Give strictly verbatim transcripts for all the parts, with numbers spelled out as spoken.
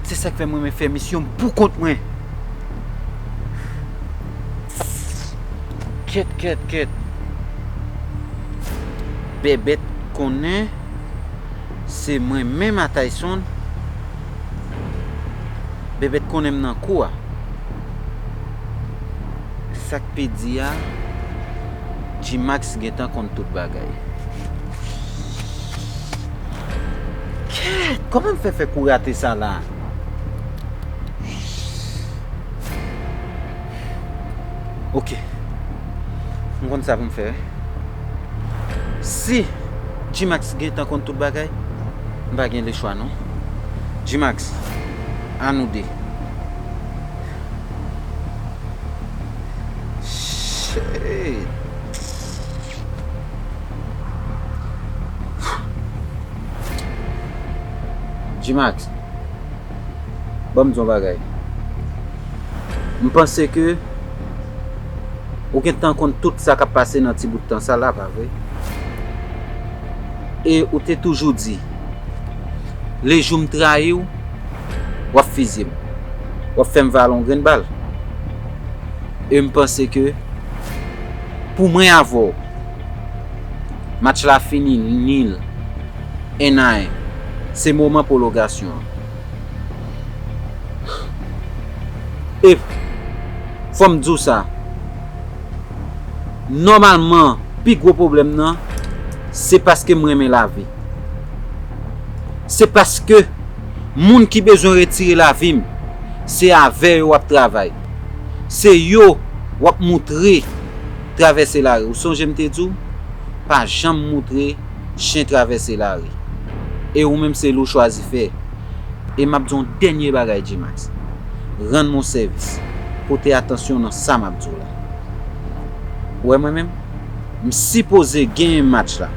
Se sa k fè m renmen fè misyon m pou kont mwen. Kèt, kèt, kèt. Bèbèt konnen se mwen menm a Tayson. Bèbèt konnen m nan kou a. Sa k pi di a, G-Max gentan konn tout bagay. Kèt! Kòman m fè fè kou rate sa la? Ok. M konn sa pou m fè. Si G-Max gentan konn tout bagay, m pa gen lechwa non. G-Max, a nou de. Shit. G-Max, ban m di w yon bagay. M panse ke ou gentan konn tout sa k ap pase nan ti bout tan sa la, pa vre? E ou te toujou di, lejou m trayi w, w ap fizye m. W ap fè m vale yon grenn bal. E m panse ke pou mwen avè w, match la fini nil, en a en. Se moman pwologasyon an. E fò m di w sa, nòmalman, pi gwo pwoblèm nan, se paske m renmen lavi. Se paske moun ki bezwen retire lavi m, se avè yo w ap travay. Se yo w ap moutre travèse lari. Ou sonje m te di w, pa janm moutre chen travèse lari. E ou menm se li w chwazi fè. E m ap di w yon dènye bagay, G-Max. Rann mwen sèvis. Pote atansyon nan sa m ap di w la. Ou wè mwen menm? M sipoze genyen match la.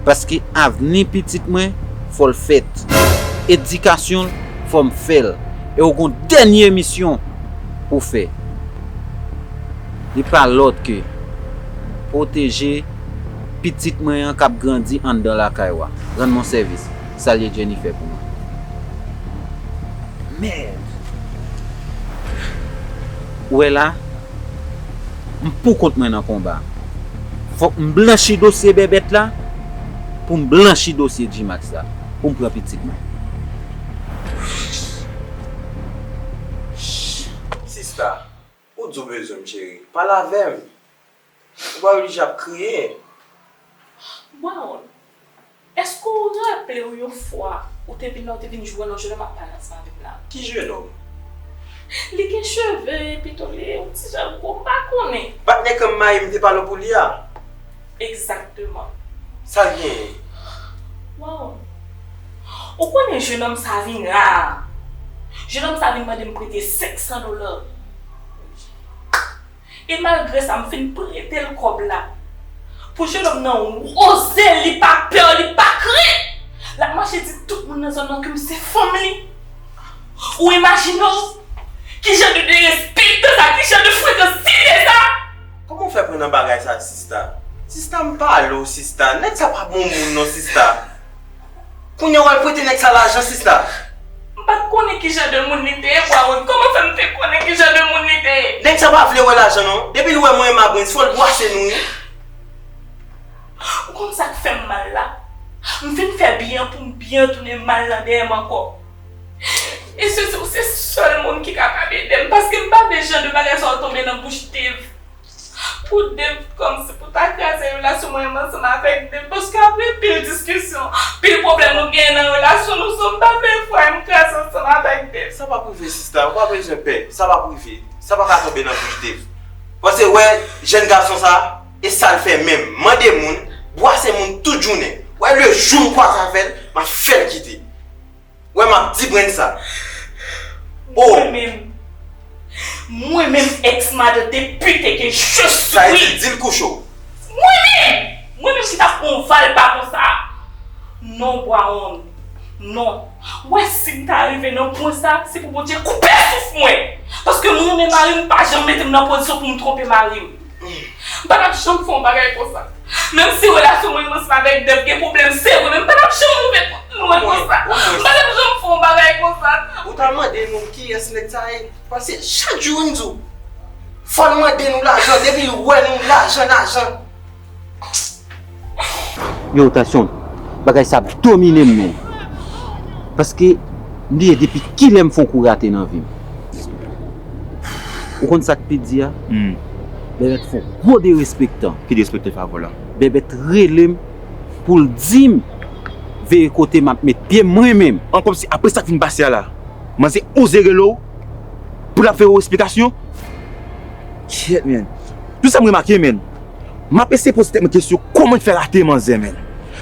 Paske avni pitit mwen, fò l fèt. Edikasyon l, fò m fè l. E w gon dènye misyon pou w fè. Li pa lòt ke pwoteje pitit mwen an k ap grandi anndan lakay w a. Rann mwen sèvis. Salye Jennifer pou mwen. Mèd! Ou wè la, m pou kont mwen nan konba. Fòk m blanchi dosye Bèbèt la pou m blanchi dosye G-Max la pou m pran pitit mwen. Sista, ou di w bezwen m, cheri. Pale avè m. Ou pa oblije ap kriye. Brown, èske w raple w yon fwa ou te vin la, ou te vin jwenn yon jennonm ap pale ansanm avè m la? Ki jennonm? Li gen cheve, pito li yon ti jan gwo, m pa konnen. Patnè ke m mayi m te pale w pou li a? Egzakteman. Sa l genyen? Brown, ou konnen jennonm sa vin la. Jennonm sa vin mande m prete senk san dola. E malgre sa, m fin prete l kòb la. Pou jennonm nan oze, li pa pè, li pa krent. L ap mache di tout moun nan zòn nan ke m se fanm li. Ou imajine w? Ki jan de derespektan sa, ki jan de frekansite sa? Kòman w fè pran nan bagay sa, sista? Sista, m pale w, sista. Nèg sa pa bon moun non, sista. Kounye a w al prete nèg sa lajan, sista. M pa t konnen ki jan de moun li te ye, Brown. Kòman fè m te konnen ki jan de moun li te ye? Nèg sa pa vle wè lajan non. Depi l wè mwen e Mabrens, fò l bwase nou wi. Ou konn sa k fè m mal la? M fin fè byen pou m byen tounen mal nan dèyè m ankò. E se, se, se sèl moun ki kapab ede m, paske m pa vle jan de bagay sa yo tonbe nan bouch Dave. Pou Dave, kòmsi pou ta kraze relasyon mwen menm ansanm avèk Dave, paske apre pil diskisyon, pil pwoblèm nou genyen nan relasyon nou, so m pa vle fwa m kraze ansanm avèk Dave. Sa p ap rive, sista, ou pa bezwen pè, sa p ap rive, sa pa ka tonbe nan bouch Dave. Paske wè, jèn gason sa, e sa l fè menm, mande moun, bwase moun tout jounen. Wè, lejou m kwaze avè l, m ap fè l kite. Wè m ap di Brens sa. Oh! Mwen menm, mwen menm ex madan depite ke je suis. Sa e di, di l kouche w. Mwen menm, mwen menm ki t ap pran yon val pa konsa. Non, Brown, non. Wè, si m ta rive nan pwen sa, se pou Bondye koupe souf mwen. Paske mwen renmen mari m, pa janm mete m nan pozisyon pou m twonpe mari m. M pa t ap janm fè yon bagay konsa. Menm si relasyon mwen ansanm avèk Dave gen pwoblèm, se vre, men m pa t ap janm rive lwen konsa. M pa t ap janm fè yon bagay konsa. Pral mande nou kiyès nèg sa ye. Paske chak jou nou di w, fò l mande nou lajan, depi l wè nou lajan, lajan. Yo, Tasyon, bagay sa ap domine m, men. Paske m bliye depi kilè m fè yon kou rate nan vi m. Ou konn sa k pi di a? Bèbèt fè yon gwo derespektan. Ki derespekte favò la? Bèbèt rele m pou l di m veye kote m ap met pye m mwen menm. An kòmsi apre sa k fin pase a la, manzè oze rele w pou l ap fè yon esplikasyon? Kyèt, men. Tout sa m remake, men. M ap eseye poze tèt mwen kesyon, kòman l fè rate manzè, men?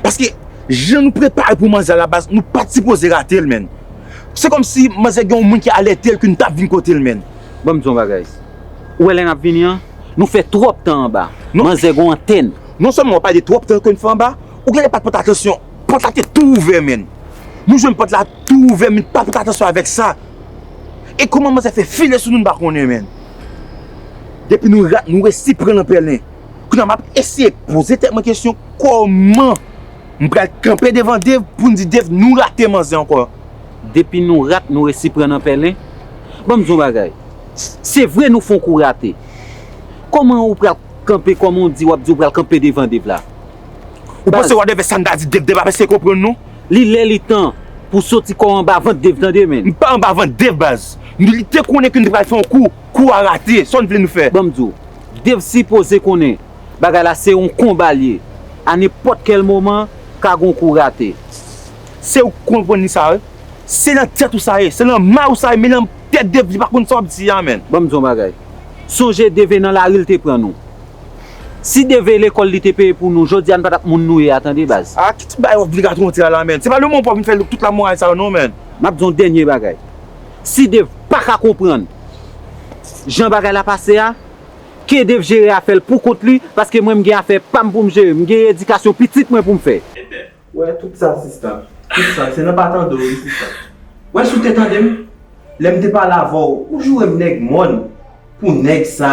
Paske jan nou prepare pou manzè a la baz, nou pa t sipoze rate l, men. Se kòmsi manzè gen yon moun ki alète l ke n t ap vin kote l, men. Ban m di w yon bagay. Ou wè lè n ap vini an, nou fè twòp tan anba. Manzè gen yon antèn. Non sèlman w ap pale de twòp tan ke n fè anba, ou genlè pa t pote atansyon. Pòt la te tou ouvè, men. Nou jwenn pòt la tou ouvè, men pa pote atansyon avèk sa. E kòman manzè fè file sou nou, n pa konnen, men. Depi nou rat, nou resi pran nan pèlen. Kounye a m ap eseye poze tèt mwen kesyon, kòman m pral kanpe devan Dave pou n di Dave nou rate manzè ankò? Depi nou rat, nou resi pran nan pèlen. Ban m di w yon bagay. Se vre nou fè yon kou rate. Kòman ou pral kanpe, kòman w di w ap di w pral kanpe devan Dave la? Ou panse whatever sa n ta di Dave, Dave ap eseye konprann nou? Li lè li tan pou soti kò w anba vant Dave, tande, men. M pa anba vant Dave, baz. Li te konnen ke n te pral fè yon kou, kou a rate. Sa w vle nou fè? Ban m di w, Dave sipoze konnen bagay la se yon konba l ye. A nenpòt kèl moman, ka gen yon kou rate. Se ou k konprann li sa, wi. Se nan tèt ou sa ye, se nan may ou sa ye, men nan tèt Dave li pa konn sa w ap di a, men. Ban m di w yon bagay. Sonje Dave e nan lari l te pran nou. Si Dave e lekòl li te peye pou nou, jodi a n pa t ap moun nou ye a, tande, baz. A, ki ti bagay obligatwa w di a la, men? Se pa le moman pou w ap vin fè tout lamoray sa yo non, men. M ap di w yon dènye bagay. Si Dave pa ka konprann jan bagay la pase a, ke Dave jere afè l pou kont li, paske mwen m gen afè pa m pou m jere, m gen edikasyon pitit mwen pou m fè. Wè tout sa, sista. Tout sa, se nan pa tande w, wi, sista. Wè, si w te tande m, lè m te pale avè w, ou joure m nèg mòn pou nèg sa,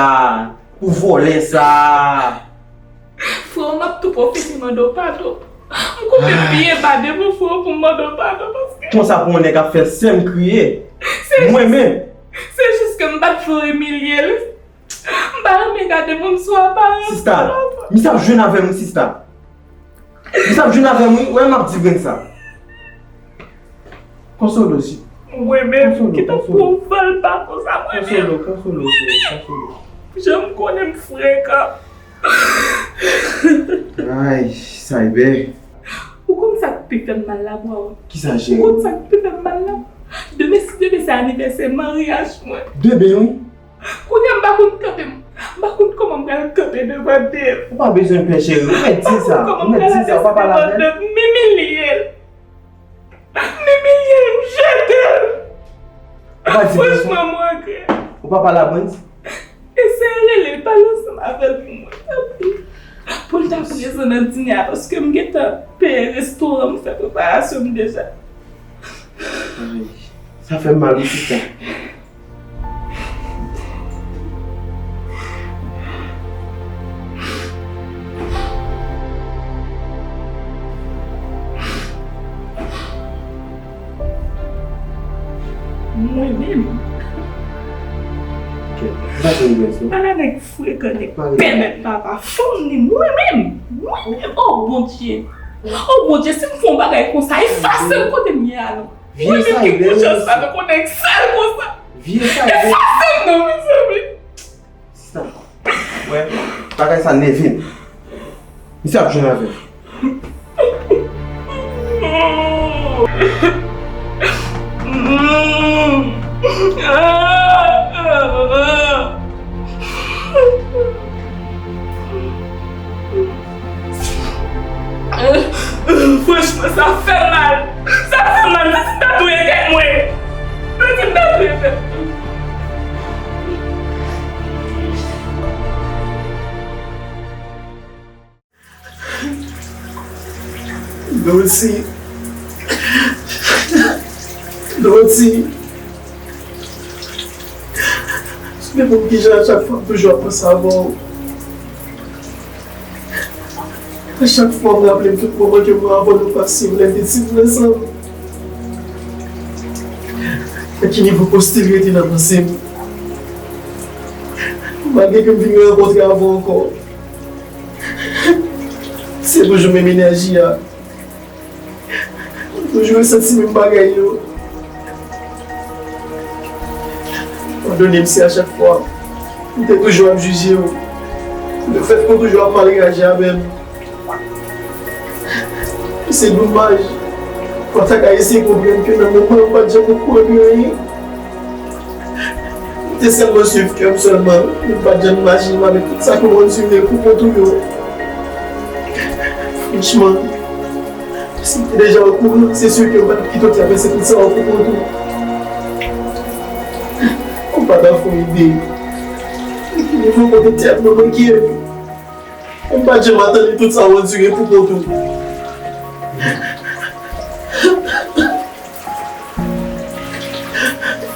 pou vòlè sa. Frè, m ap tou pwofite mande w padon. M konnen m byen ba devan frè w pou m mande w padon, paske konsa pou yon nèg ap fè sè m kriye. Mwen menm. Se jis ke m pa t vle w imilye l. M pa renmen gade moun sou aparans. Sista, misye ap jwenn avè m, wi, sista. Misye ap jwenn avè m, wi. Wè m ap di grenn sa. Konsole w, si. Mwen menm ki t ap pran yon vòl pa konsa, mwen menm. Konsole w, konsole w, cheri, konsole w. Jan m konnen m frekan. Ay, Cyber. Ou konn sa k pi fè m mal la, bro? Kisa, cheri? Ou konn sa k pi fè m mal la? Demen, si demen se anivèsè maryaj mwen. Demen, wi. Kounye a m pa konn kanpe, m pa konn kòman m pral kanpe devan Dave. Ou pa bezwen pè, cheri. Ou mèt di l sa. Ou mèt di l sa. Ou pa pale avè l. M imilye l. M imilye l, m jete l. Ou pa di l sa. Franchman, m regrèt. Ou pa pale a Brens? Eseye rele l, pale ansanm avè l pou mwen, tanpri. Pou l ta prezan nan dine a, paske m gentan peye restoran, m fè preparasyon m deja. Ay, sa fè m mal, wi, sista. Mwen menm. Ala nèg frekan, nèg pèmèt papa fanm ni mwen menm. Mwen menm. Oh Bondye. Oh Bondye, si m fè yon bagay konsa, efase m kote m ye a non. Mwen menm ki pou jan sa, tankou nèg sal konsa. Efase m non, mezanmi. Sista, wè, bagay sa nève m. Misye ap jwenn avè m. Franchman, sa fè m mal. Sa fè m mal. Santi m ta touye tèt mwen. Santi m ta touye tèt mwen. Dorothy. Dorothy. Depi m kijan a chak fwa m toujou ap panse avè w. A chak fwa m raple m tout moman ke mwen avè w nou pase lè n te timoun ansanm. Nan ki nivo poste l rete nan panse m? Malgre ke m vin rankontre avè w ankò, se toujou menm enèji a. M toujou resanti menm bagay yo. Padone m si a chak fwa m te toujou ap jije w, lefètke w toujou ap mal reyaji avè m. Se domaj. Ou pa ta ka eseye konprann ke nan moman an, m pa t janm okonprann anyen. M te sèlman swiv kè m sèlman. M pa t janm imajine m avèk tout sa ke w andire pou kont ou yo. Franchman, si m te deja okouran, se si ke m pa t ap kite w travèse tout sa yo pou kont ou. Ou pa ta fè yon ide. Ki nivo kote tèt mwen manke. M pa t janm atann li tout sa w andire pou kont ou.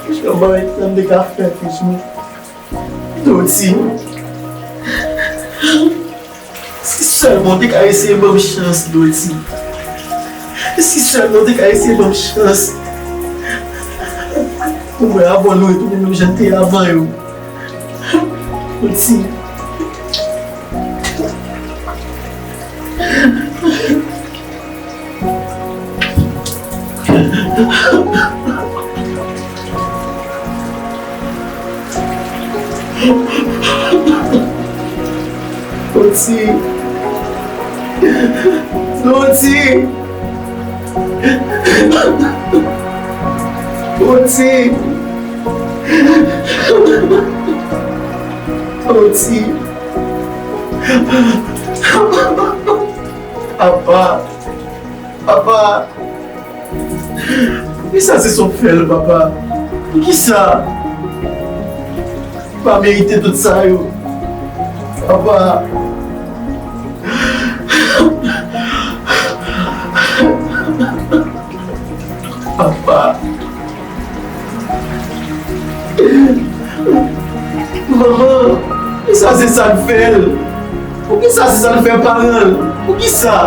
Franchman, m pa wè kisa m te ka fè, franchman. Doti. Si sèlman w te ka eseye ban m chans, Doti. Si sèlman w te ka eseye ban m chans. Pou mwen avè w nou retounen menm jan n te ye avan yo. Doti. Doti. Doti. Doti. Doti. Papa. Papa. Poukisa se sa w fè l, papa? Poukisa? Ou pa merite tout sa yo. Papa. Papa. Manman, poukisa se sa k fè l? Poukisa se sa l fè paran l? Poukisa?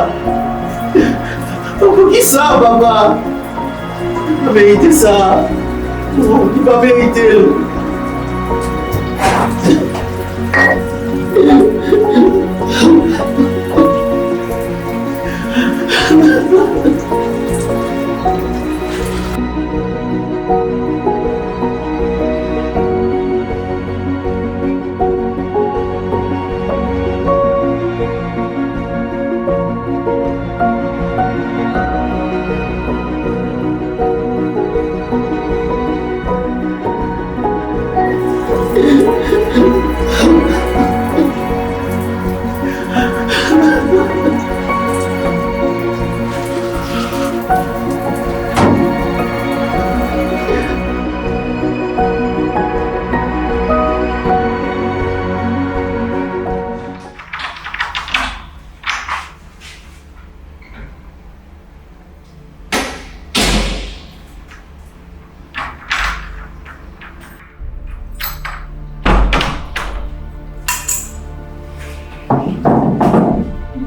Poukisa, papa? Li pa merite sa. Non, li pa merite l.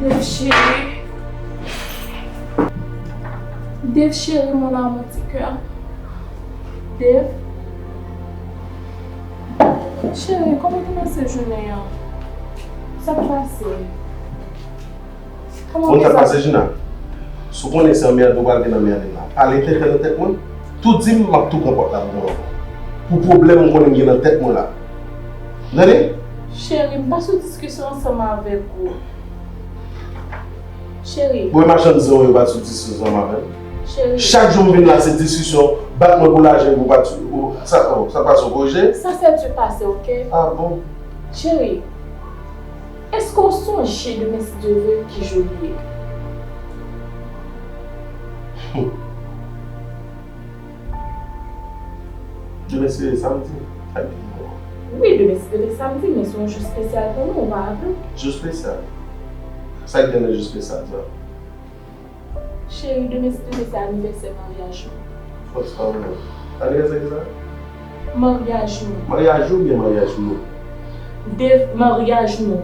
Dev cheri. Dev cheri, mon amour ti kè. Dev. Cheri, kòman w te pase jounen an? Sa k pase? Kòman w te pase jounen an? Si w konnen se anmède ou pral gen anmède la. Pale tenten nan tèt mwen. Tou di m, m ap tou pran pòt la pou mwen ankò. Pou pwoblèm m konnen m gen nan tèt mwen la. Tande? Cheri, m pa sou diskisyon ansanm avèk ou. Cheri. Bon, machann zen w yo pa t sou diskisyon ansanm avè m. Cheri. Chak jou m vin la, se diskisyon, bat mwen pou lajan epi w pa t sou, ou, sa, oh, sa pase w korije? Sa se di pase, oke? Ah bon? Cheri, èske w sonje demen si Dye vle ki jou l ye? Hmm. Demen se samdi. Wi, demen se demen samdi, men se yon jou espesyal pou nou, ou pa vre? Jou espesyal? Sa k gen nan jou espesyal sa? Cheri, demen se demen se anivèsè maryaj nou. Fòs pa w non. Anivèsè kisa? Maryaj nou. Maryaj ou oubyen maryaj nou? De maryaj nou.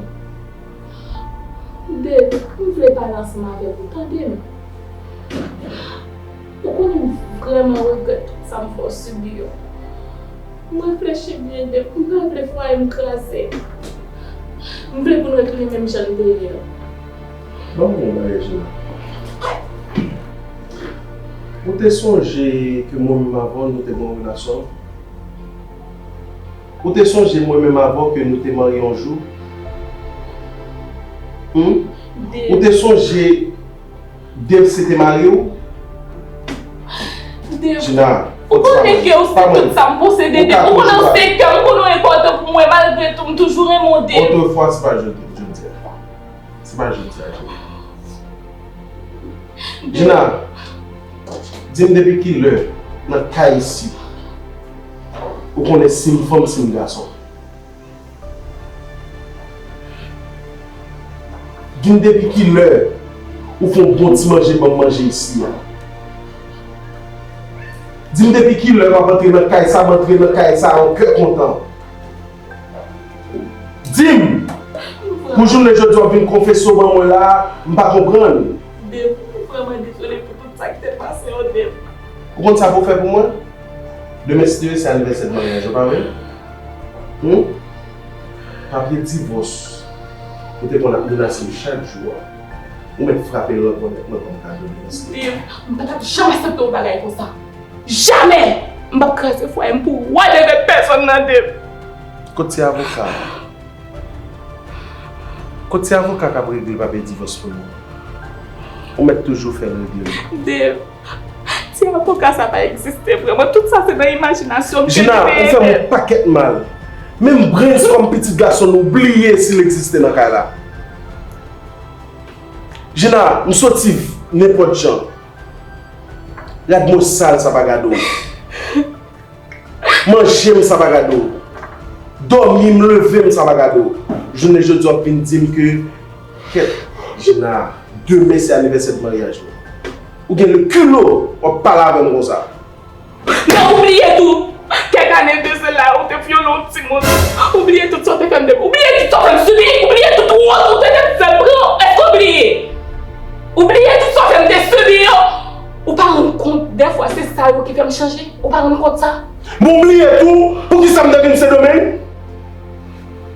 Dave, m vle pale ansanm avèk ou, tande m. Ou konnen m vrèman regrèt tout sa m fè w sibi yo. M reflechi byen, Dave, m pa vle fwaye m kraze. M vle pou n retounen menm jan n te ye a. Ban m yon bagay, Gina. Ou te sonje ke mwen menm avè w, nou te gen yon relasyon? Ou te sonje mwen menm avè w ke nou te marye yon jou? Hum? Ou te sonje Dave se te mari w? Dave, Gina, ou konnen ke w se tout sa m posede, Dave. Ou konnen w se kè m, ou konnen w enpòtan pou mwen, malgre tou, m toujou renmen w, Dave. Otrefwa, se pa jodi, jodi a. Se pa jodi a, Gina. Gina, di m depi kilè nan kay isit, ou konnen si m fanm, si m gason. Di m depi kilè ou fè yon bon ti manje ban m manje isi a. Di m depi kilè m ap antre nan kay sa, m antre nan kay sa an kè kontan. Di m, pou jounen jodi a w vin konfese w ban mwen la, m pa konprann. Dave, m vrèman dezole pou tout sa ki te pase yo, Dave. Ou konn sa pou w fè pou mwen? Demen, si Dye vle, se anivèsè de maryaj ou, pa vre? Hum? Papye divòs ou te konn ap menase m chak jou a, ou mèt frape l ankò nèt nan kòm kado devan Dave, m pa t ap janm aksepte yon bagay konsa. Jamè! M p ap kraze fwaye m pou whatever pèsonn nan, Dave. Kot ti avoka a? Kot ti avoka k ap regle papye divòs pou nou? Ou mèt toujou fè l regle l. Dave, ti avoka sa pa egziste vrèman. Tout sa se nan imajinasyon m. Gina, ou fè m yon pakèt mal. Menm brainstorm pitit gason nou bliye si l egziste nan kay la. Gina, m soti nenpòt jan. Rad mwen sal sa pa gade w. Manje m sa pa gade w. Dòmi m leve m sa pa gade w. Jounen jodi a w ap vin di m ke, kèt, Gina, demen se anivèsè de maryaj nou. Ou gen le kilo w ap pale avè m konsa. Men ou bliye tou, kèk ane de sela, ou te vyole yon timoun. Ou bliye tout sa w te fè m, ou bliye tout sa w fè m sibi, ou bliye tout wont ou te fè m pran. Èske ou bliye? Ou bliye tout sa w fè m te sibi yo? Ou pa rann kont, dèfwa se sa yo ki fè m chanje. Ou pa rann kont sa? Men w bliye tou, poukisa m te vin Sendomeng?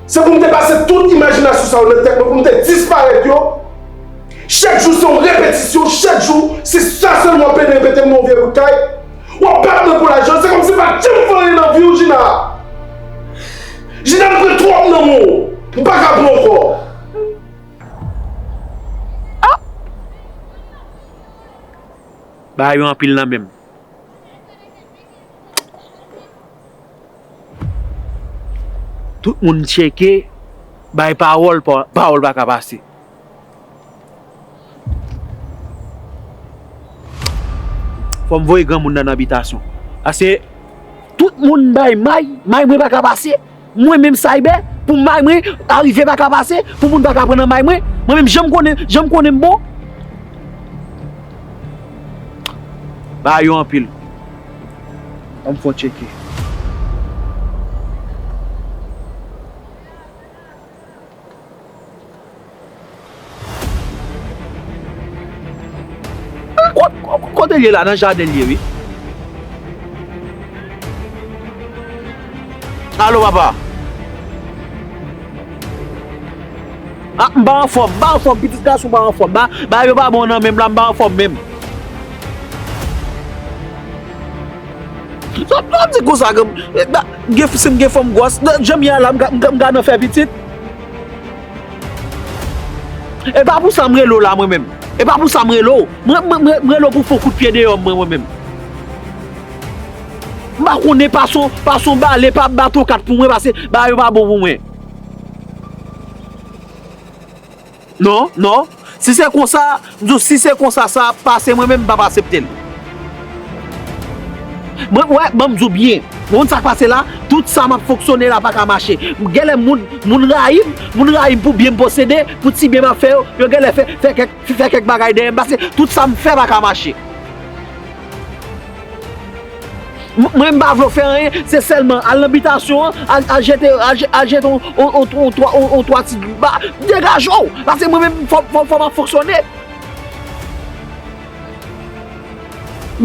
Se pou m te pase tout imajinasyon sa yo nan tèt mwen, pou m te disparèt yo. Chak jou se yon repetisyon, chak jou se sa sèlman w ap pede repete m nan yon vye bout kay. W ap bat mwen pou lajan, se kòmsi m pa t janm fè anyen nan vi w, Gina. Gina, m pran twòp nan men w. M pa ka pran ankò. Bagay yo anpil nan men m. Tout moun tcheke, bay pawòl, pa- pawòl pa ka pase. Fò m voye granmoun nan nan bitasyon. Paske tout moun bay may, may mwen pa ka pase. Mwen menm Cyber, pou may mwen arive pa ka pase, pou moun pa ka pran nan may mwen, mwen menm jan m konnen, jan m konnen m bon. Bagay yo anpil. Ban m fè yon tcheke. Kot- kot- Kote l ye la? Nan jaden l ye, wi. Alo, papa. Ah, m pa anfòm, m pa anfòm, pitit gason pa anfòm. Ba- bagay yo pa bon nan men m la, m pa anfòm menm. Sa w ap di konsa, gen- gen- si m gen fanm gwòs, jan m ye a la, m ka- m ka- m ka nan fè pitit. E pa pou sa m rele w la, mwen menm. E pa pou sa m rele w. Mwen, mwen, mwen, m rele w pou fè w kout pye deyò mwen, mwen menm. M pa konnen pa son, pa son bale, pa bato kat pou mwen, paske bagay yo pa bon pou mwen. Non, non. Si se konsa, m di w, si se konsa sa ap pase, mwen menm m p ap aksepte l. Mwen, wè, ban m di w byen. Ou konn sa k pase la? Tout sa m ap fonksyone la pa ka mache. Genlè moun, moun rayi m, moun rayi m pou byen m posede, pou ti byen m ap fè yo, yo genlè fè, fè kèk, fè kèk bagay dèyè m, paske tout sa m fè pa ka mache. M- mwen m pa vle w fè anyen, se sèlman al nan bitasyon an, al, al jete, al je- al jete yon, yon, yon, yon twa, yon, yon twa ti ba, degaje w, paske mwen menm fò, fò, fò m ap fonksyone. M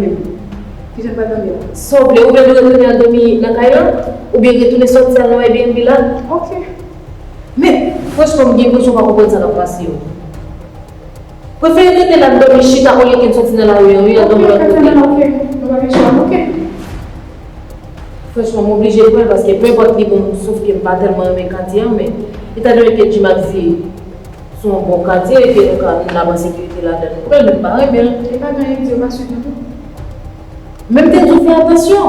menm. Kijan m pral dòmi la? Sa w vle, ou vle nou retounen al dòmi nan kay lan? Oubyen retounen sòti al nan Airbnb la? Ok. Men, franchman, m gen enpresyon w pa konprann sa k ap pase yo. Prefere rete la ap dòmi chita olye ke n sòti nan lari an, wi, al dòmi lòt kote. Ok, nou pa gen chwa, ok. Franchman, m oblije pran l paske, penpòt li bon, sof ke m pa tèlman renmen katye a, men etandone ke Jim ap viv sou yon bon katye e ke nou ka, nou ap an sekirite ladan l, mwen menm m pa renmen l. E pa gen anyen m di yo pa swiv nou tou. Men m te di w fè atansyon.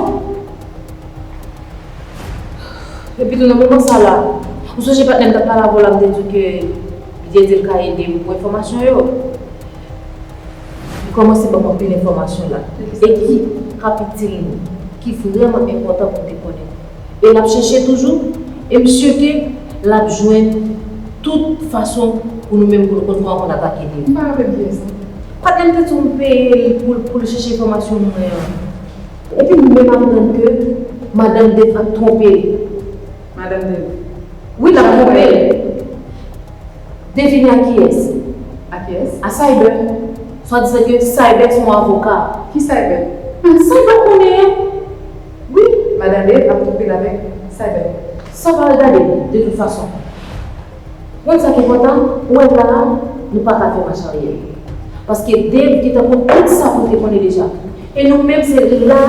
Epi tou nan moman sa la, ou sonje patnè m t ap pale avè w la, m te di w ke li te di l ka ede m pou enfòmasyon yo. Li kòmanse ban m anpil enfòmasyon la. E ki kapitil ki vrèman enpòtan pou m te konnen. E l ap chèche toujou, e m si ke l ap jwenn tout fason pou nou menm, pou nou konn kòman pou n atake li. M pa rapele m kiyès sa. Patnè m te di w m peye l pou, pou l chèche enfòmasyon mwen an. Epi m menm aprann ke madanm Dave ap twonpe l. Madanm Dave? Wi, l ap twonpe l. Devine a kiyès? A kiyès? A Cyber. Swadizan ke Cyber se yon avoka. Ki Cyber? Cyber konnen an. Wi. Madanm Dave ap twonpe l avèk Cyber. Sa w pa regade, de tout fason. Ou konn sa k enpòtan? Ou wè la, nou pa ka fè mach aryè. Paske Dave gentan konn tout sa pou l te konnen deja. E nou menm, se la,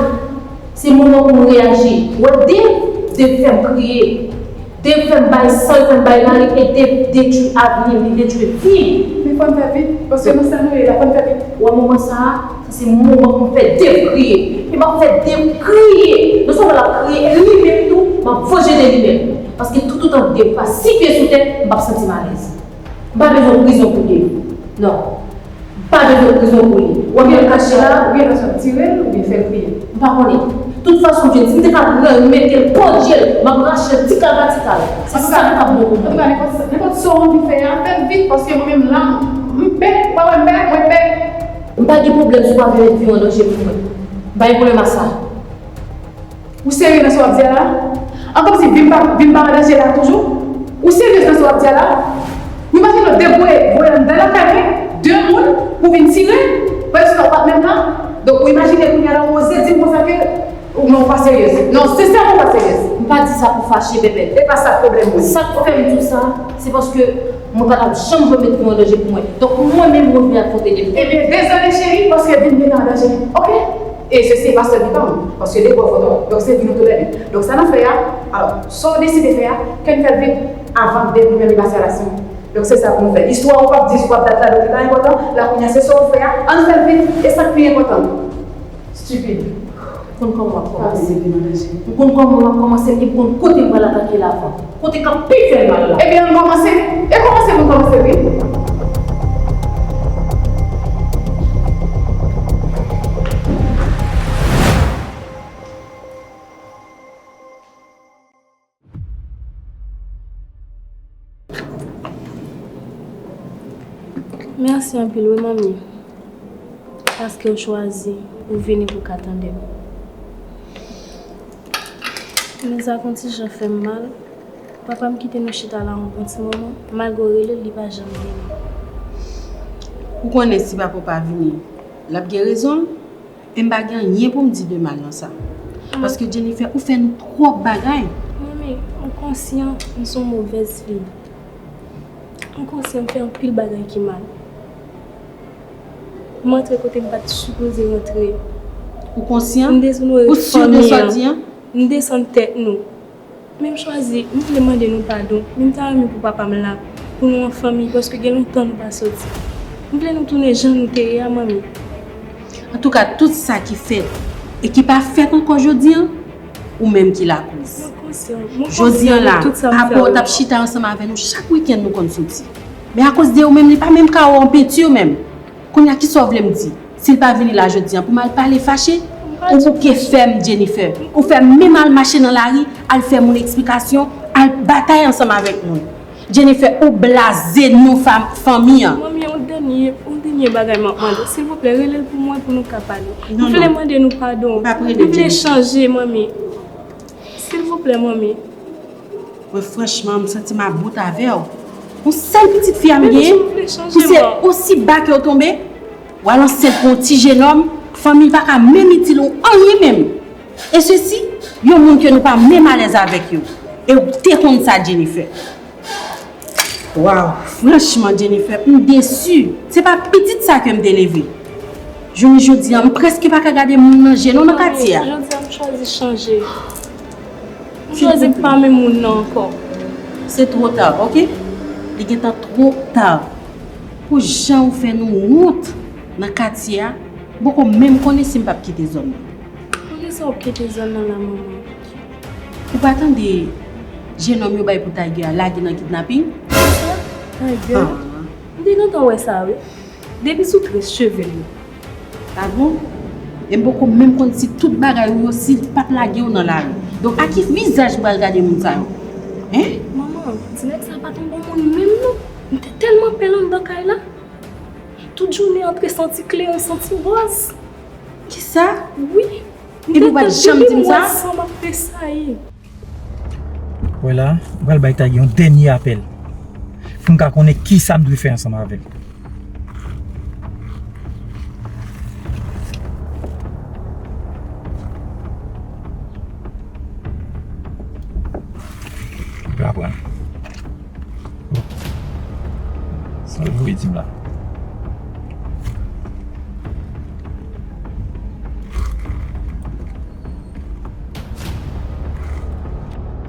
se moman pou nou reyaji. Ou wè Dave, Dave fè m kriye. Dave fè m bay san, fè m bay mari, e Dave detwi avni m, li detwi vi m. Men fò n fè vit, paske nan sa nou ye la, fò n fè vit. Ou wè moman sa a, sa se moman pou m fè Dave kriye. E m ap fè Dave kriye. Non sèlman l ap kriye, e li menm tou, m ap vanje de li menm. Paske toutotan Dave pa sik pye sou tè, m p ap santi m alèz. M pa bezwen prizon pou Dave. Non. M pa bezwen prizon pou li. W ap vin kache la. Ou gen entansyon ap tire l oubyen fè l kriye? M pa konnen. Tout fason, Dave, si m te ka mete l kò je l, m ap rache l ti kal pa ti kal. Se sa ki t ap bon pou mwen. Antouka, nenpòt, nenpòt sa w anvi fè a, fè l vit, paske mwen menm la, m pè, w pa wè m pè, mwen pè. M pa gen pwoblèm si w pa vle met vi w an danje pou mwen. M pa gen pwoblèm ak sa. Ou serye nan sa w ap di a la? An kòmsi vi m pa, vi m pa an danje la toujou? Ou serye nan sa w ap di a la? Ou imajine w deboure, voye anndan lakay mwen, de moun pou vin tire, pandan se tan w pa t menm la? Donk, ou imajine kounye a la, ou oze di m konsa ke, ou, non, ou pa seryez. Non, sensèman, ou pa seryez. M pa di sa pou fache, Bèbèt. E pa sa pwoblèm mwen. Sa k fè m di w sa, se paske mwen pa t ap janm vle met vi w an danje pou mwen. Donk, mwen menm, mwen vle afwonte defi. Ebyen, dezole, cheri, paske vi m gentan an danje. Oke? E se, se pa sèl vi pa m, paske de bò foto, donk se vi nou tou lè de. Donk sa n ap fè a, alò, sa w deside fè a, ke n fè l vit avan de nou menm li pase a l aksyon. Donk se sa pou nou fè. Istwa ou p ap di, ou p ap dat la, donk li pa enpòtan. La kounye a, se sa w fè a, ann fè l vit, e sa k pi enpòtan. Stupid. M konn kòman w ap kòmanse. M konn kòman w ap kòmanse, e m konn kote m pral atake l avan. Kote k ap pi fè mal la. Ebyen, ann kòmanse. E kòmanse pou n kòmanse, wi. Mèsi anpil wi, manmi, paske w chwazi pou w vini pou w ka tande m. Men sa konn ti jan fè m mal. Papa m kite nou chita la yon bon ti moman, malgre w rele l, li pa janm vini. Ou konnen si papa w pa vini, l ap gen rezon l. E m pa gen anyen pou m di de mal nan sa. Paske Jennifer, ou fè nou twòp bagay. Manmi, m konsyan m se yon movèz fi. M konsyan m fè anpil bagay ki mal. M antre kote m pa t sipoze rantre. Ou konsyan? M dezonore fanmi an. Ou si de sa w di an? M desann tèt nou. Men m chwazi, m vle mande nou padon, men m ta renmen pou papa m la, pou nou an fanmi, paske gen lontan nou pa soti. M vle nou tounen jan nou te ye a, manmi. Antouka, tout sa ki fèt e ki pa fèt ankò jodi an, ou menm ki lakoz. Mwen konsyan, mwen konsyan de tout sa m fè a. Jodi an la, apre w t ap chita ansanm avè nou chak wikenn nou konn soti. Men akoz de ou menm, li pa menm ka ou an penti menm. Kounye a, kisa w vle m di? Si l pa vini la jodi an, pou m al pale fache? Ou bouke fè m, Jennifer. Ou fè m menm al mache nan lari, al fè moun eksplikasyon, al batay ansanm avèk moun. Jennifer, ou blaze non fanmi an. Manmi, yon dènye, yon dènye bagay m ap mande w. Silvouplè, rele l pou mwen pou nou ka pale. M vle mande nou padon. M vle chanje, manmi. Silvouplè, manmi. Mwen, franchman, m santi m about avè w. Yon sèl pitit fi a m genyen, pou se osi ba ke w tonbe, w al ansent pou yon ti jenòm, fanmi pa ka menm itil ou anyen menm. E sesi, yon moun ke nou pa menm alèz avèk yo. E w te konn sa, Jennifer. Waw, franchman, Jennifer, m desi. Se pa pitit sa ke m te leve. Jounen jodi a, m prèske pa ka gade moun nan je non nan katye a. Jodi a, m chwazi chanje. Jozèf pa menm moun nan ankò. Se twò ta, oke? Li gentan twò ta. Pou jan ou fè nou wont nan katye a, m poko menm konnen si m p ap kite zòn nan. Poukisa w ap kite zòn nan la, manman? Ou pa tande jennonm yo bay pou Tiger a lage nan kidnaping? Kisa? Tiger? Ah. M te gentan wè sa, wi. Depi sou tres cheve l yo. Ah bon? E m poko menm konn si tout bagay ou yo si l pa t lage w nan lari. Donk, a ki vizaj ou pral gade moun sa yo? Hein? Manman, ti nèg sa pa t yon bon moun menm, non. M te tèlman pè l anndan kay la. Tout jounen antre santi kleyon, santi bwaz. Kisa? Wi. Epi ou pa t janm di m sa? Depi m wè sa, m ap tresayi. Wè la, m pral bay Tiger yon dènye apèl. Pou m ka konnen kisa m dwe fè ansanm avè l. M pral pran. Sa l voye di m la.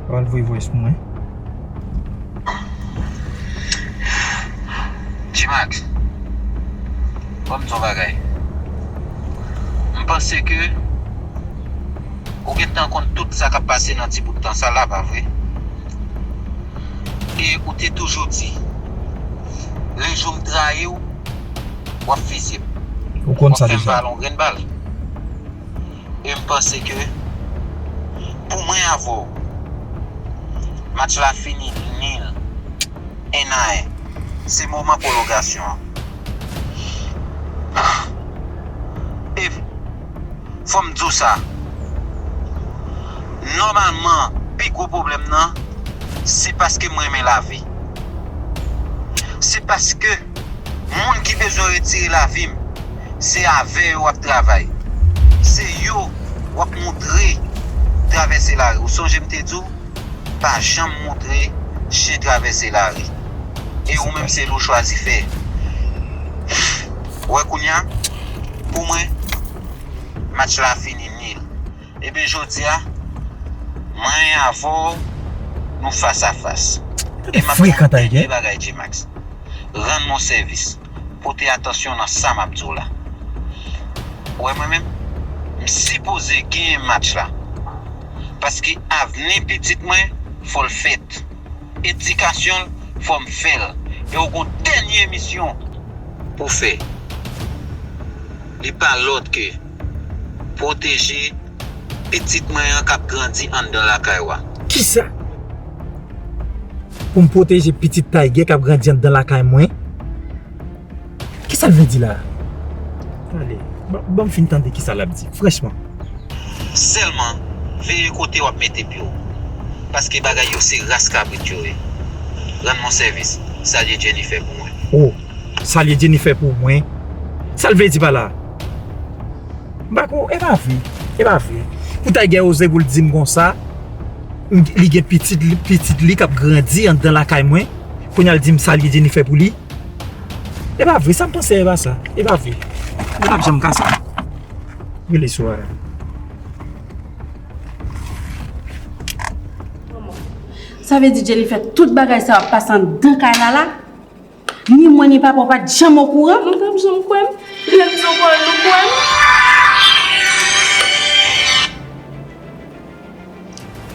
Pral voye voice pou mwen. G-Max, ban m di w yon bagay. M panse ke ou gentan konn tout sa k ap pase nan ti bout tan sa la, pa vre? E ou te toujou di, le jou m trayi w, w ap fizye m. Ou konn sa deja. W ap fè m vale yon grenn bal. E m panse ke pou mwen avè w, match la fini nil, en a en. Se moman pwolongasyon an. E fò m di w sa, nòmalman, pi gwo pwoblèm nan, se paske m renmen lavi. Se paske moun ki bezwen retire lavi m, se avè yo w ap travay. Se yo w ap moutre travèse lari. Ou sonje m te di w, pa janm moutre chen travèse lari. E ou menm se li w chwazi fè. Ou wè kounye a, pou mwen, match la fini nil. Ebyen, jodi a, mwen avè w, nou fas a fas. E m ap di w yon dènye bagay, G-Max. Rann mwen sèvis. Pote atansyon nan sa m ap di w la. Ou wè mwen menm, m sipoze genyen match la. Paske avni pitit mwen, fò l fèt. Edikasyon l, fò m fè l. E w gon dènye misyon pou w fè. Li pa lòt ke pwoteje pitit mwen an k ap grandi anndan lakay w a. Kisa? Pou m pwoteje pitit Tiger k ap grandi anndan lakay mwen? Kisa l vle di la a? Tande, ban, ban m fin tande kisa l ap di, franchman. Sèlman, veye kote w ap mete pye w. Paske bagay yo se ras kabrit yo ye. Rann mwen sèvis, salye Jennifer pou mwen. Oh, salye Jennifer pou mwen? Sa l vle di pa la a? M pa ko, e pa vre, e pa vre. Pou Tiger oze pou l di m konsa, m, li gen pitit li, pitit li k ap grandi anndan lakay mwen, kounye a l di m salye Jennifer pou li. E pa vre, sa m panse a e pa sa, e pa vre. Li p ap janm ka sa. Rele Soraya. Sa vle di Jennifer, tout bagay sa yo ap pase anndan kay la la? Ni mwen ni papa w pa t janm okouran? Nou p ap janm kwè m. Lè m di w pawòl, nou kwè m?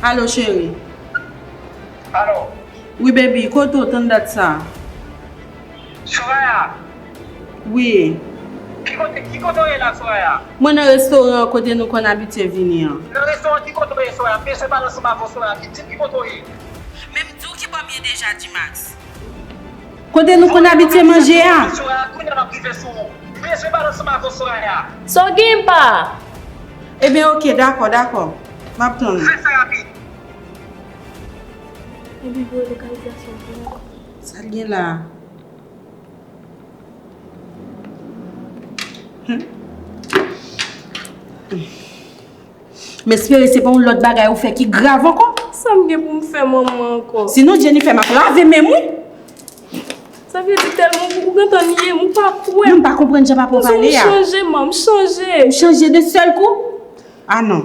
Alo, cheri. Alo. Wi, baby, kote w tann dat sa? Soraya. Wi. Ki kote, ki kote w ye la, Soraya? Mwen nan restoran an kote nou konn abitye vini an. Nan restoran ki kote w ye, Soraya? M bezwen pale ansanm avè w, Soraya. Di m ki kote w ye. Men m di w ki bò m ye deja, G-Max. Kote nou konn abitye manje a? Soraya, kounye a m ap rive sou ou. M bezwen pale ansanm avè w, Soraya. Sa w gen pa? Ebyen, oke, dakò, dakò. M ap tann ou. Fè sa rapid. Epi voye lokalizasyon pou mwen. Sa l gen la a? Hmm. M espere se pa yon lòt bagay ou fè ki grav ankò. Sa m gen pou m fè manman ankò? Sinon, Jennifer, m ap lave men m, wi. Sa vle di tèlman ou, ou gentan nye m, ou pa kwè m. Non, m pa konprann jan papa w pale a. M chanje, man, m chanje. Ou chanje de sèl kou? Ah non.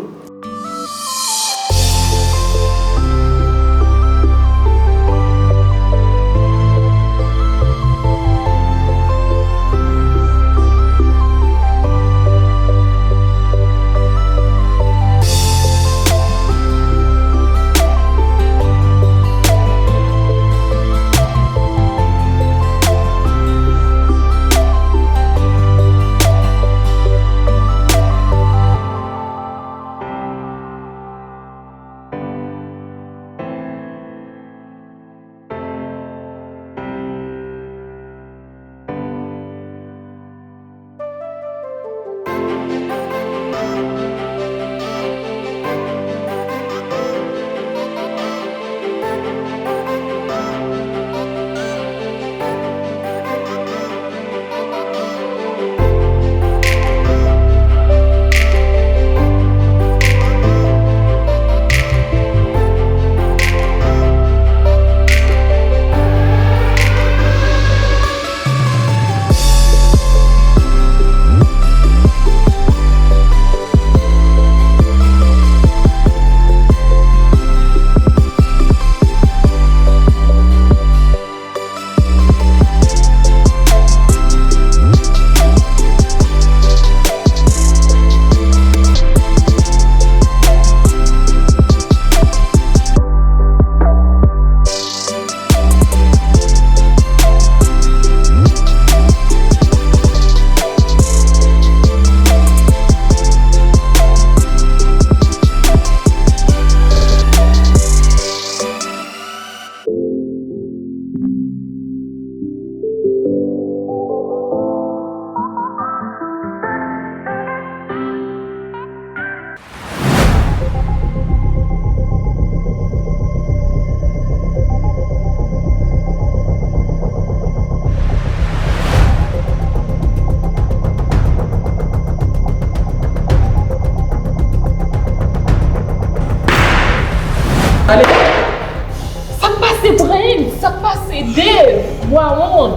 Dave, bwa wonn.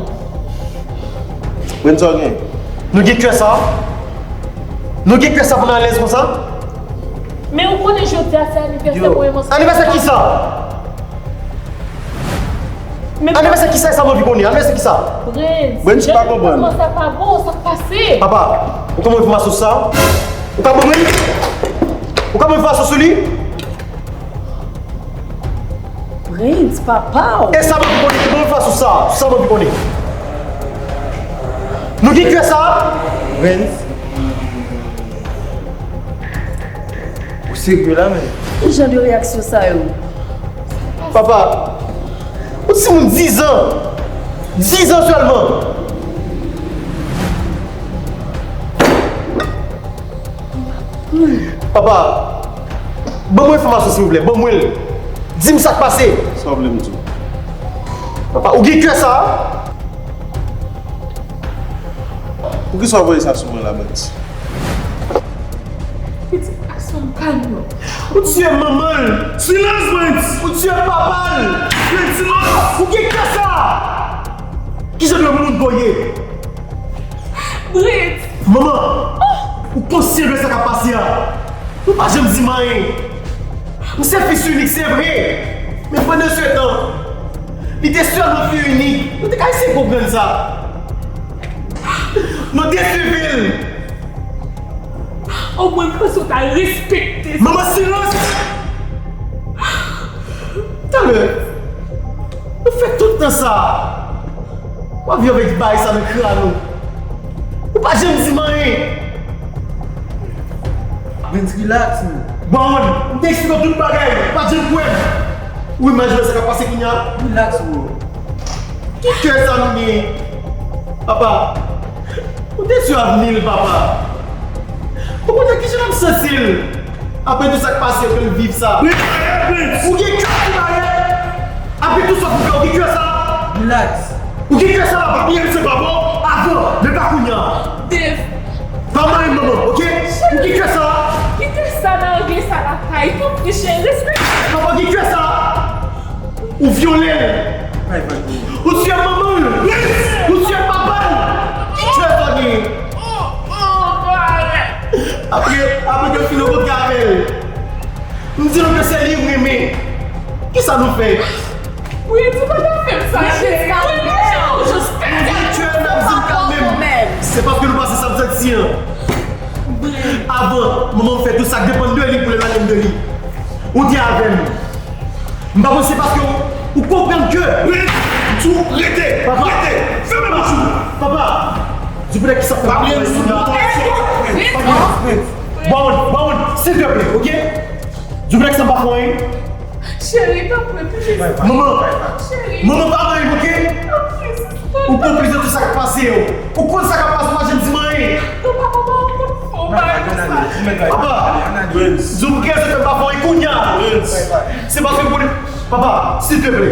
Brens, sa w gen? Nou gen kè sa? Nou gen kè sa pou n alèz konsa? Men ou konnen jodi a se anivèsè mwen, mwen. Anivèsè kisa? Men anivèsè kisa, e sa m anvi konnen? Anivèsè kisa? Brens, Brens, m pa konprann. Kòman sa pa bon, sa k pase? Papa, ou konn enfòmasyon sou sa? Ou ka ban mwen li? Ou ka ban enfòmasyon sou li? Brens, papa w. E sa m anvi konnen, ki ban enfòmasyon sou sa? Sou sa m anvi konnen. Nou gen kè sa? Brens. Ou serye la, men? Ki jan de reyaksyon sa yo? Papa, ou timoun dizan. Dizan sèlman. Papa, ban mwen enfòmasyon, silvouplè. Ban mwen l. Di m sa k pase. Sa w vle m di w? Papa, ou gen kè sa? Poukisa w voye sa sou mwen la, Brens? Pitit gason m, kalme w. Ou tiye manman l. Silans, Brens! Ou tiye papa l. Brens, silans! Ou gen kè sa? Ki jan de moun w ye? Brens! Manman, ou konsyan de sa k ap pase a? Ou pa janm di m anyen. Ou se fis inik, se vre. Men pandan se tan, li te sèlman fi inik. Nou te ka eseye konprann sa. Nou te swiv li. Omwen m panse w ta respekte sa. Manman, silans! Talè, nou fè tout tan sa a. W ap viv avèk bagay sa nan kran nou. Ou pa janm di m anyen. Brens, relax, man. Bon, m te eksplike w tout bagay. Ou pa janm kwè m. Ou imajine sa k ap pase kounye a? Relax, bro. Ki kè sa nou genyen? Papa, ou detwi avni l, papa. Ou konnen ki jan l ap santi l? Apre tout sa k pase yo, ke l viv sa. Ou gen kè ki barè. Apre tout sa pou fè, ou gen kè sa. Relax. Ou gen kè sa la, papa. Byen, se papa w avan, men pa kounye a. Dave. Pa marye m, manman, oke? Ou gen kè sa. Kite sa nan rye sa lakay. Tanpri, cheri, respekte. Papa gen kè sa. Ou vyole l. Ou tiye manman l. Ou tiye papa l. Ki kè sa w genyen? Apre, apre ke l fin rankontre avè l, m di nou ke se li m renmen. Kisa nou fè? Wi, di pa ta fè m sa, cheri. Wi, men cheri, ou jis pèdi. Ou di ke n ap di m kalme m. Se paske nou pase sa m santi an. Avan, manman m fè tout sa k depann de li pou l eloigne m de li. Ou te avè m. M pa panse paske ou, ou konprann ke. Wi, tou rete, papa, rete. Fèmen bouch ou. Papa, di poutèt kisa w fè m sa? Papa, bon, bon, silteplè, oke? Di poutèt kisa m pa fè anyen? Cheri, tanpri, piti. Manman, cheri, manman, pa anyen, oke? Tanpri, sispann. Ou konplis de tout sa k ap pase yo. Ou konn sa k ap pase, ou pa janm di m anyen. Non, papa, pa konn fè w bagay konsa. Papa, di w rezon fè m pa fè anyen kounye a. Se paske m konnen. Papa, silteplè.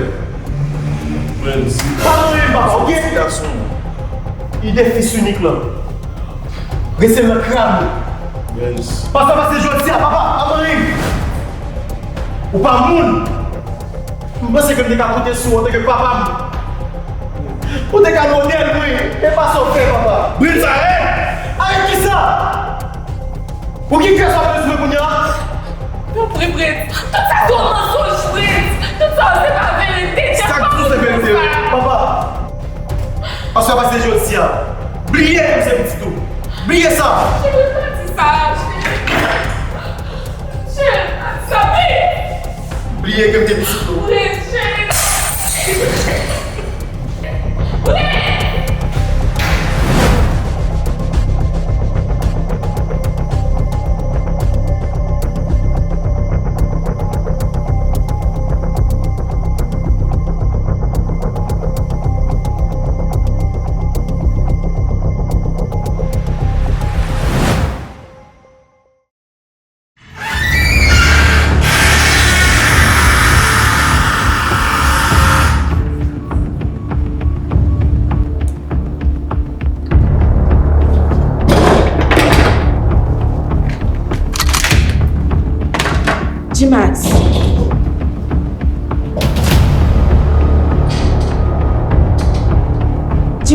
Pa anyen, papa, oke? Ide fis inik lan. Rete nan kran ou. Pase pase jodi a, papa, pa anyen. Ou pa moun. M panse ke m te ka konte sou ou antanke papa m. Ou te ka modèl mwen, e pa sa w fè, papa. Brens, arèt! Arèt kisa? Ou gen kè sa w bezwen kounye a? Tanpri, Brens. Tout sa se yon mansonj, Brens. Tout sa se pa verite. Sa k di w se verite? Papa, pase pase jodi a. Bliye ke m se pitit ou. Bliye sa. Cheri, pa di sa, cheri. Cheri, pa di sa, Brens. Bliye ke m te pitit ou. Brens, cheri. Brens!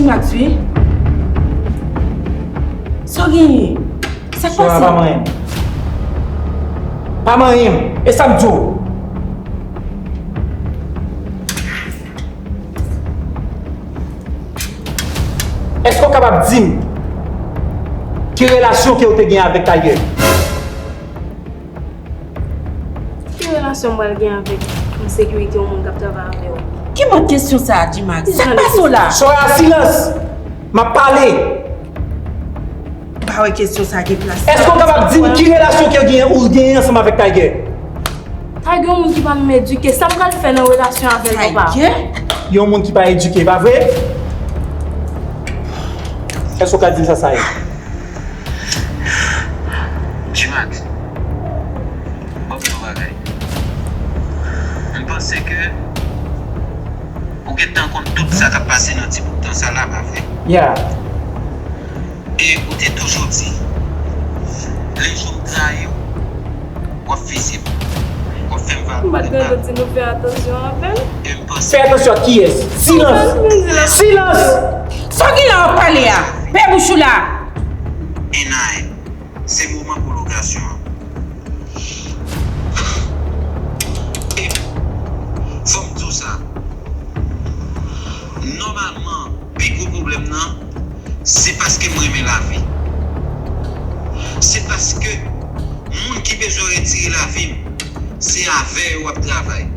Max, wi. Sa w genyen? Sa k pase? Sora, pa manyen m. Pa manyen m. E sa m di w. Èske w kapab di m ki relasyon ke w te gen avèk Tiger? Ki relasyon m pral gen avèk yon sekirite, yon moun k ap travay avè w? Ki mòd kesyon sa a, G-Max? Sa k pase w la? Sora, silans! M ap pale! M pa wè kesyon sa a gen plas. Èske w kapab di m ki relasyon ke w genyen, ou genyen ansanm avèk Tiger? Tiger yon moun ki pa menm edike. Sa m pral fè nan relasyon avè l, papa? Tiger? Yon moun ki pa edike, pa vre? Èske w ka di m sa sa ye? G-Max, ban m yon bagay. M panse ke ou gentan konn tout sa k ap pase nan ti bout tan sa la, pa vre? Yeah. E ou te toujou di, le jou m trayi w, w ap fizye m. W ap fè m va. M pa t tande w di nou fè atansyon avè l. E m panse. Fè atansyon ak kiyès? Silans! Silans! Sa w gen la w ap pale a? Pè bouch ou la! Enay, se moman pwolongasyon an. E fò m di w sa, nòmalman, pi gwo pwoblèm nan, se paske m renmen lavi. Se paske moun ki bezwen retire lavi m, se avè yo w ap travay.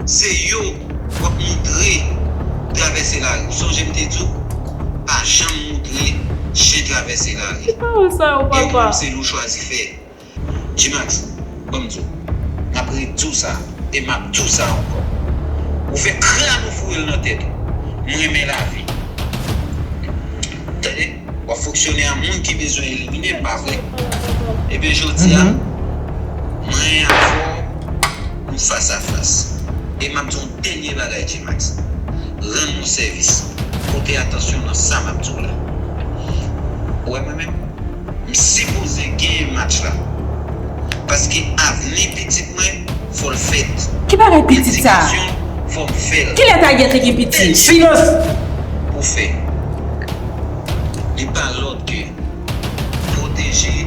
Se yo w ap moutre travèse lari. Sonje m te di w, pa janm moutre chen travèse lari. Ki pawòl sa yo, papa? E ou menm, se li w chwazi fè. G-Max, ban m di w, m ap redi w sa, e m ap di w sa ankò. Ou fè kran nou foure l nan tèt ou. M renmen lavi. Tande, w ap fonksyone a moun ki bezwen elimine m, pa vre? Ebyen, jodi a, mwen avè w, nou fas a fas. E m ap di w yon dènye bagay, G-Max. Rann mwen sèvis. Pote atansyon nan sa m ap di w la. Ou wè mwen menm? M sipoze genyen match la. Paske avni pitit mwen, fò l fèt. Ki bagay pitit sa? Edikasyon, fò m fè l. Kilè Tiger te gen pitit? Silans! Pou fè. Li pa lòt ke pwoteje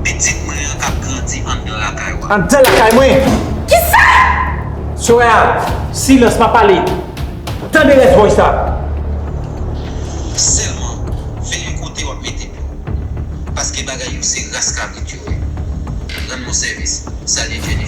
pitit mwen an k ap grandi anndan lakay ou a. Anndan lakay mwen? Kisa? Soraya, silans, m ap pale. Tande rès voice la. Sèlman, veye kote w ap mete pye w. Paske bagay yo se ras kabrit yo ye. Rann mwen sèvis. Salye Jenny.